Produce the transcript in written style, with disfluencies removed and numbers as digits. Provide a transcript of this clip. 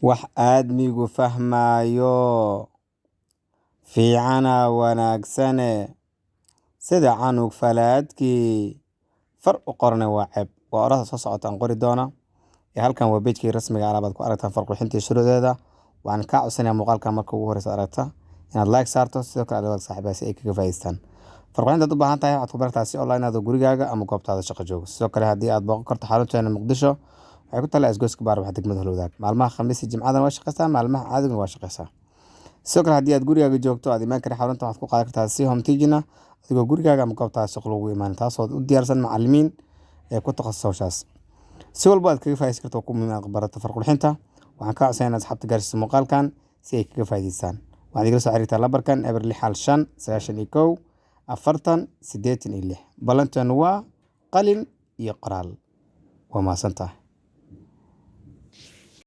Wax aadmigu fahmaayo fiicana wanaagsane, sida canug falaadkii far u qorane waa ceeb. Waa oraahda soo socota aan qori doona. Ee halkan waa page-kii rasmiga ah baad ku aragtaan farqurxinta shuruucdeeda. Waxaan kaa codsanayaa muuqaalkan marka ugu horeysa aragta inaad like saarto, sidoo kale aad wadaag saaxiibada si ay kaga faa'iidaystaan. Farqurxinta aad u baahan tahay waxaad ku barataa si online aad gurigaaga ama goobtaada shaqo joogo. Sidoo kale haddii aad booqan karto xarunteena Muqdisho, waxay ku taallaa Isgoyska Baar, waxa degmada Holwadaag. Maalmaha Khamiis iyo Jimcadana waa shaqeysaa, maalmaha caadigana waa shaqeysaa. Sidoo kale haddii aad gurigaaga joogto aad imaan karin xarunta, waxaad ku qaadan kartaa si home teaching ah adigoo gurigaaga ama goobtaada shaqo lagu imaan, taasoo u diyaarsan macallimiin ee ku takhasusay hawshaas. Si walba aad kaga faa'iidaysan karto ku muhiim ah barato farqurxinta. Waxaan kaa codsanayaa inaad asxaabta gaarsiiso muuqaalkan si ay kaga faa'iidaystaan. Waxaad igala soo xiriirtaa lambarkan 0615 91 40 86. Ballanteenu waa qalin iyo qoraal. Waa mahadsantahay.